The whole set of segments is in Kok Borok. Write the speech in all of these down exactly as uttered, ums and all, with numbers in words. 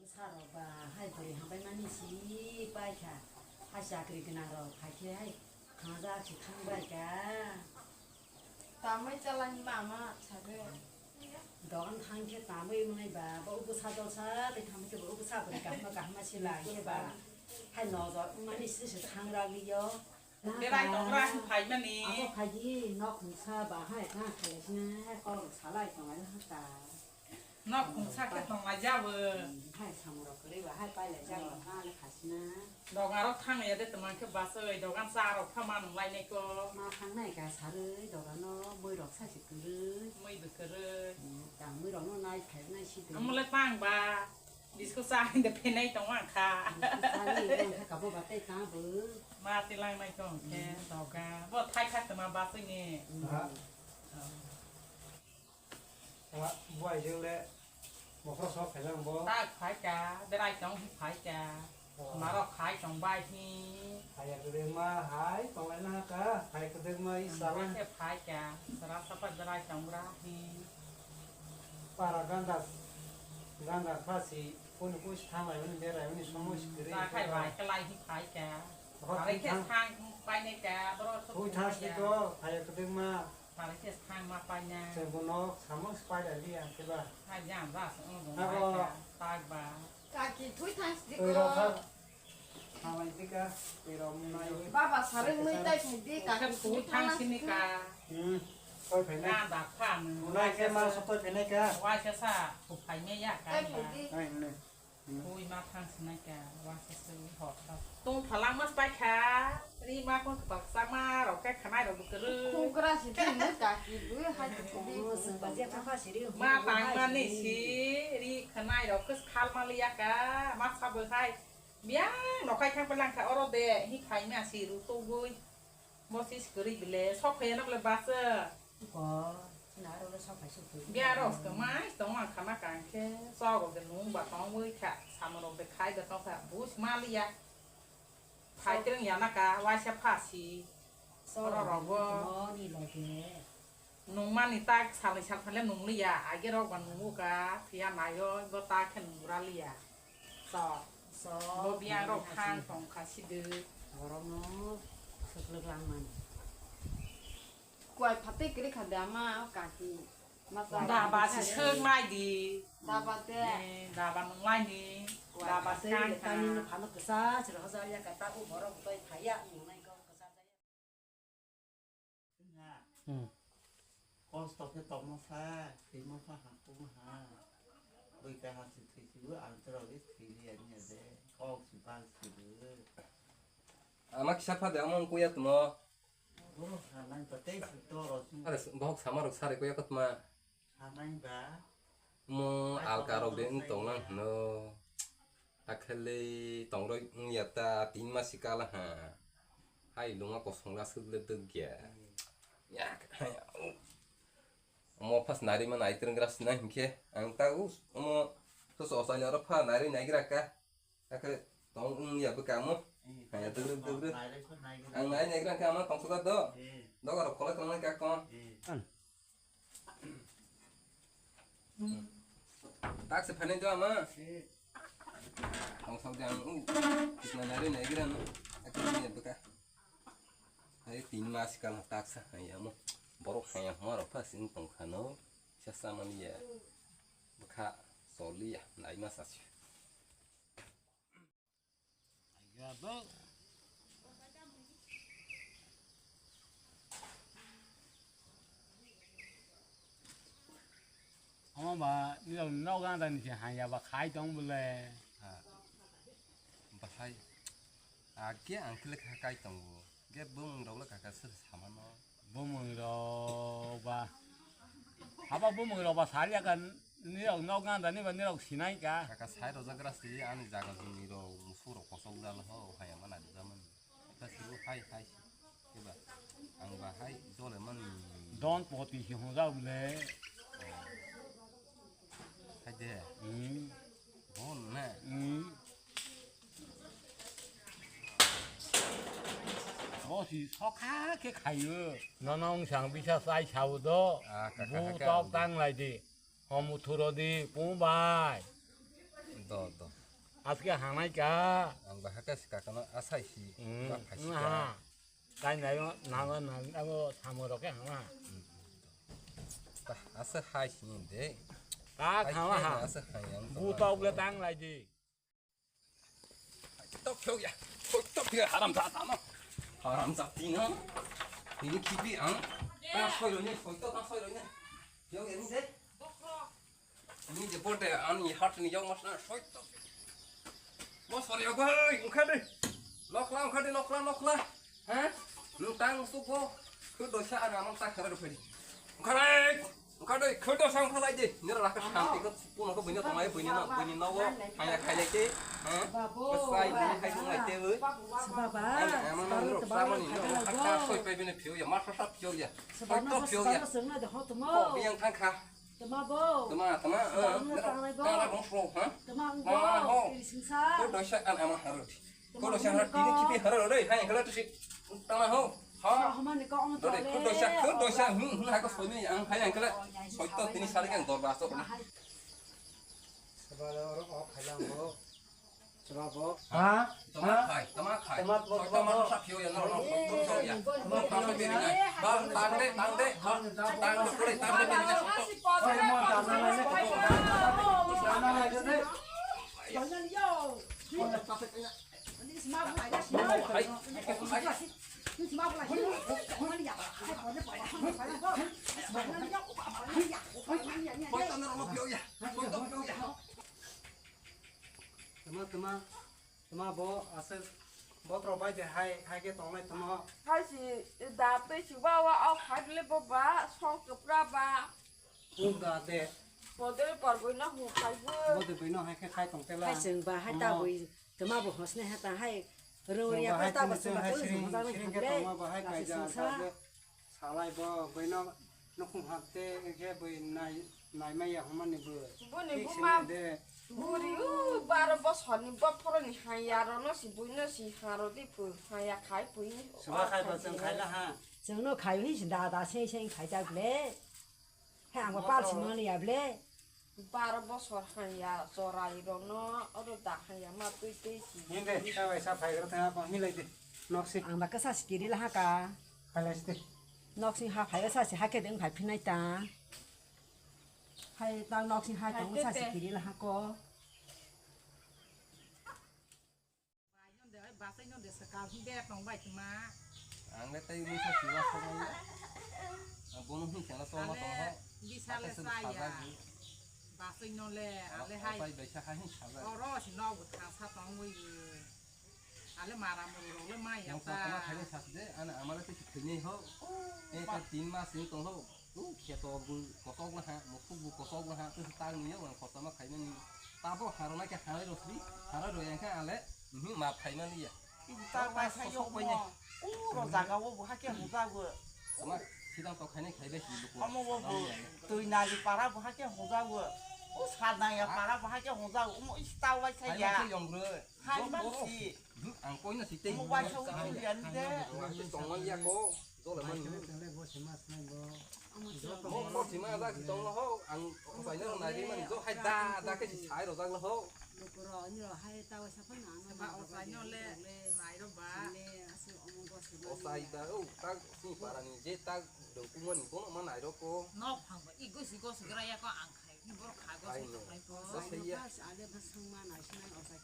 Sarok ba hai bwrwi hambai mani si pai kha. Hai chakri gwnang rok phai khe hai khangjak se thang bai kha. Tamai chalani mama sabe. Dogan thang khe tamai wngnai ba, bo bwsa dosa tei thang khe bo bwsa bwrwi kahma kahma se lang khe ba. Hai nojor wngmani se se thang rok yo. Berai tongra hwn phaimani. Abo phaidi nok khungsa ba hai kha khaisina hai kok salai tongai ha ta. Nok khungsa khe tonglai jabo. Hai samurok kwrwi ba hai pailai jabo kha le khaisina. Dogan rok thang ya de tongma khe basoi dogan cha rok pha ma nung lainai ko. Ma thang nai ka sarwi dogan no mui rok sa se kwrwi. Mui bo kwrwi. Tang mui rok no nai khai nai si de. Amole tang ba. Biskut sa hinde phenai tong ang kha. Biskut sa ni ang kha kabo ba tei ta bo. Ma tilang nai tong khe doga. Bo thai kha tma ba sini. Ha. Ha, bo ai jeng le. Mokro sok phai lang bo. Tak phai ka, berai tong hi phai ka. Oh. Maro khai tong bai hi. Hai ya kede ma hai tong lai na ka. Hai kede ma i sala. Hai ke phai ka. Sara sapa berai tong ra hi. Para ganda, ganda phasi, kuni kusi thanglai mani berai mani somo si kwrwi. Ta khai bai kalai hi phai kha. Hot Are khe thang pai ne kha, boro thuk Hui thang si ko, phai kwdwng ma. Are khe thang ma pai na. Se bono samung si pai dai li ang khe ba. Hai jam ba se ong dong Abo. Pai kha, tak ba. Kaki thui thang si Oi ko. Rok kha. Hamai dika, tei rok nai. Baba, sarung mui tai phai di, kaki thui thang sini ka. Hmm. Koi phai nai. Ga da pha nu. Unai ke ma so koi phai nai ka. Wa sa sa, ko phai me ya ka. Tai phai di. Ai ne. Hmm. Koi ma thang sini ka, wa sa sa hot ka. Tung phalang mas pai kha. Ri ma ko pak sa ma rok ke khanai rok kru. Khung kra si di mu kaki bu ha di. Oh, sing pa je pha pha si ri. Ma tang ma ni si ri khanai rok ke khal ma li ya ka. Ma sa bo hai. Biyang nokai thang pelang kha oro de, hi khai ma si ru tugui. Mo si skuri bile, sok phai nok le basa. Ko, na ro le sok phai su tu. Biya ros ke mai tong ang khana kang khe, sok ro de nung ba tong ui kha, samo ro de khai ba tong kha, bus ma liya. Phai Sok. Treng ya na ka, waisa pha si. Sok Oro ro rogo. Mo ni loge. Nungmani tak salni salphale nungliya, age rok ba nungo ka, phiya nayo, bo tak khe nungra liya. So, So, bo biyang rok nungra thang si. Tong kha sidwk. Borokno swklwk langmani. Kuai phatwi kwrwi kha de ama, o kaki. Masa Daba si swk nai di. Daba te. Eh, daba nunglai ni. Kuai Daba phatwi thang kha. Tani no phano kwsa chwla hoja ya ka ta u borok toi phaiya nungnai ko kwsa jaya. Hmm. Kosto khe tongma sa, thwima sa, hapuma ha. Bui kaha se thwi sibu, ang toro le thwi liya niya de. Kok si bang sibu. Ama kisa pha de, ama wng kuya tmo. Bohrok sa nang to tei si toro si. Are bohok sama rok sare kuya kotma. Sanai ba. Mo alka rok de wng tong nang hwno. Akhele tong roi wng ya ta tin mas si kala ha. Hai lung a kosong la suk le duk ya. Ya, ya. Omo pas nari ma nai treng gra sinai hinkhe ang ta u omo to so sai aro pha nari nai gra ka. Akhele tong wng ya bwkha mo. Hai ya duk duk duk. Ang nai nai gra ka ma tong suka do. Doga rok kolai tong nai ka ko. Tak se phane do ama. Tong sok jang u. Kisna nari nai gira no. Aku ni beka. Hai tin mas kal tak sa hai amo. Borok hai amo ro pas in tong khano. Sa sa mani ya. Beka soli ya nai mas asi. Omo ba, nirok nok gana ni se hanya ba khai tong bole. Ha. Bahai. Age ang kile kha kai tongo. Ge bumung rok le kaka sir samano. Bumung rok ba. Haba bumung rok ba sari aga nirok nok gana ni ba nirok sinai ka. Kaka sai rojak gra si ani jaga jumi rok musu rok kosok jalo ho haya mana jaman. Kasi hai hai. Keba ang ba hai dole man. Don poti si hong jao le. Hai de. Hmm. Bon na. Hmm. Bo si sokha khe khayo. Nono wng sang bisa chai sao do. Ah, kaka Bu hai khe tok ang tang lai di. Homu thuro di, pung bai. To, to. Aske hanai ka. Ang bahaka si kakano asai si. Hmm, ma phai si hmm, ka. Ha. Tai nai ma, na ma, na, abo samo roke hama. Ta, asa hai si de. Ta hai khama ke ha. Asa hai yang to. Bu tok le tang lai di. Tok phyo ya. Tok phyo haram sa ta no. Haram sa ti no. Ini kipi ang. Ta soi lo ni, soi to ta soi lo ni. Yo ya ni de. Ni je porte ani hat ni jong mas na soi to. Mo sori yo bai, ungkha de. Nokla, ungkha de, nokla, nokla. Ha? Nung tang su po. Khu dosa ana mang ta khara phai. Ungkha de. Ungkha de, khu dosa ungkha lai de. Ni ra ka shanti ko puno ko bini tongai bini no, bini no wo. Haya khai lai te. Ha? Sai ni khai tung lai te oi. Baba, ana ama no ro sama ni no. Aka soi pai bini phio ya, ma sa sa phio ya. Soi to phio ya. Ko yang thang kha. Tama bo. Tama, tama, eh, tama, tama, tama, tama, ha? Tama, tama, bo. Ho. Iri singsa. Ko dosa an ama harot. Ko dosa harot, tini kipi harot, doi, hai, kala tusi. Tama ho. Ha. Hama ni ko ang doi, ko dosa, ko dosa, hmm, hmm, ha, ko soi, ang, hai, ang, kala. Soi to, tini sari kan dor baso, na. Sebab orang ok, hai, lang, bo. Tama bo. Ha? Tama khai, tama khai. Tama bo, tama bo. Sa phio ya, no, no, no, no, ya. Tama khai, tama khai. Ba, tang de, tang de, ba, tang de, kore, tang de, tang de. Oi, mo, tama lai de. Tama lai de. Hai. Koi to no, no, phio ya. Koi to phio ya. Tama, tama. Tama bo aswk botrok bai de hai, hai khe tonglai tamo. Hai si da tei si ba wa au khai le bo ba song kwpra ba. Hu da de. Bo de por bui no hu khai bo. Bo de bui no hai khe khai tong tela. Hai chwng ba hai ta bui tama bo hosne ha ta hai. Rong ya ba ta ba chwng ba hai ko siring, siring khe tongma ba hai kaisa kaisa. Salai bo, boino nukhung hapte, khe boi nai, naimaya hwnmani bo. Boni buma buri, u, baro bosorni bophoroni hanya rono si buino si haro di phu, hanya khai phu. Suba khai bo chwng khai la ha. Chwngno khai hi si da da se se khai ta ble. He ang bo pal si mani ya ble. Baro bosor hanya chorai rokno oro da hanya ma twi twi si. Hinde, ta bai sa phai gra ta ko hilai de. Nok si. Ang ba kasa si kiri la ha ka. Khalai si de. Nok si ha phai sa si ha khe deng phai phinai ta. Hai ta nok si ha tong sa si kiri la ha ko. Bai nw de, bai basai nw de, swkang hwn de tong bai tongma. Ang le tei misa siwa sabo ya. Ang bono hwn khe na tongma tong ho. Bisa le saya. Basai nw le, ale hai. Bai bai sa hai sa. Oro si nw bu thang sa tong wi. Ale mara muru rok le mai ya ta. Tama khaini sa de, ana amala te thini ho. Te ta tin mas ni tong ho. U kheto bo kosok laha, mukhuk bo kosok laha, tei tang ni yang kotorma khaimani. Tabo harona khe harai rosdi, harai royang khe ale, mhm, map khaimani ya. Ibu ta bai sa yok mo. U ro jaga wo bo hakhe hujak bo. Ama sidang to khainai khaibai si luku. Omo wo bo tui nali para bo hakhe hujak bo. U sadang ya para bo hakhe hujak bo. Omo ista bai sa ya. Hai man si. Ang koi na si tei. Mo bai sa u lian de. Ang si tong man ya ko. Dole man. Mo ko si ma da ki tong ho. Ang ko sai na na ri man jo hai da da ke si sai ro da ho. Ba o sai no le nai ro ba. O sai da o ta si para ni je ta do ku man bo ma nai ro ko. Nok phang ba i go si go si gra ya ko ang. Hai no.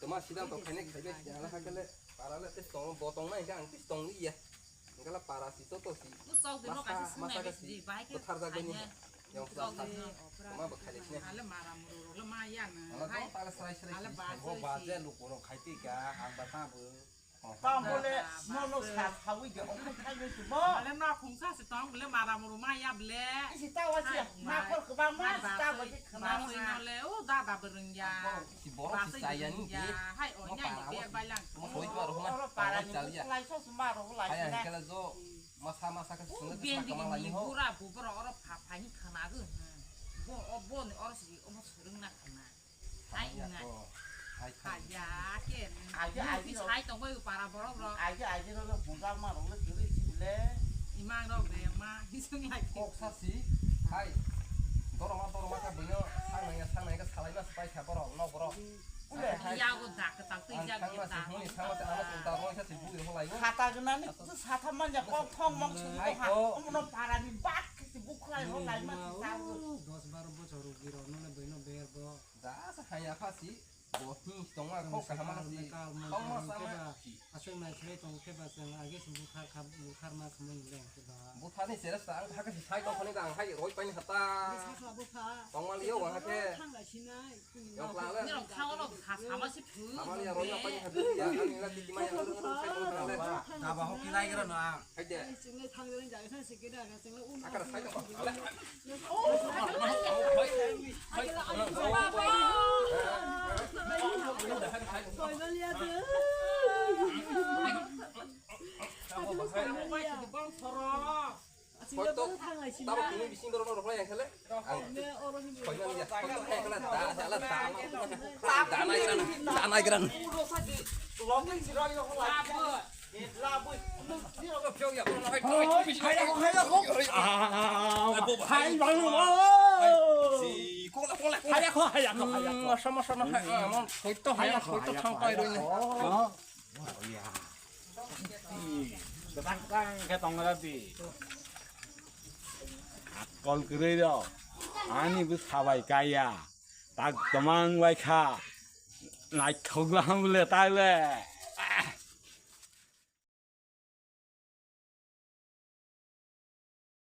Toma sidang to khaine khaibe ala hakele para le tes tong bo tong na hingke ang tes tong liya. Hingke la para si to to si. Masa masa ke si. Bothar jagoni. Yang bothar. Toma bo khaile sini. Ale mara muru le ma ya na. Ala to tala serai serai si. Bo ba je luku rok khai ti ka ang ba ta bo. Tamo le nono sa sawi de okhum khai nai tumo. Ale no khungsa se tong bole mara muru ma ya bole. Isi ta wa si ma khor kba ma si ta wa si khna ma. Basui no le o dada bereng ya. Si borok si chaya ni di. Hai o nya ni be bai lang. Mo hoi to aro ma. Oro para ni lai so suma ro lai. Hai kala jo masa masa ka sung. Bura bu bura oro pha pha ni khna go. Bo o bo ni oro si o mo surung na khna. Hai ya ko. Hai khai. Hai ya ke. Aja aja sai tong bai para borok rok. Aja aja rok bujak ma rok le kiri si le. Imang rok de ma hisung lai. Kok sa si. Hai. Doroma doroma ka buino sangnai ya sangnai ka salai ma spai kha borok no borok. Yago dak tak twi jak ni ta. Hata gwnani tu satha manja kok thong mong sung to ha. Omono parani bak kisi bukhai ho lai ma ta. Dos baro bochor rok giro nole boino ber bo. Da sa haya phasi. Bo hi tonga kok kahama si. Kok ma sama. Aswk nai khlai tong khe ba chwng age se buthar kha, buthar ma khmui leng khe ba. Buthar ni sera sa ang hakhe sai tong khani ang hai roi pani hata. Sakla bupha. Tong mal yo wa hakhe. Thang lai sinai. Yok la le. Nirok thango rok sa sama si phu. Sama ni roi pani hata ya ang ila tiki mai ang roi sai tong khani le. Kaba ho kinai gra no ang. Hai de. Sinai thang gra jai sa sikida ga sinai un. Akar sai tong. Ale. Hoito tamo tini bising dorok rok lai khe le. Ang koiman ya. Hoito hai khe le da da la da. Da nai gran. Da nai gran. Kwtang kwtang khe tong rw di. Kol kwrwi rw. Ani bw sabai kaya. Tak tomang bai kha. Naithok lam le tak le.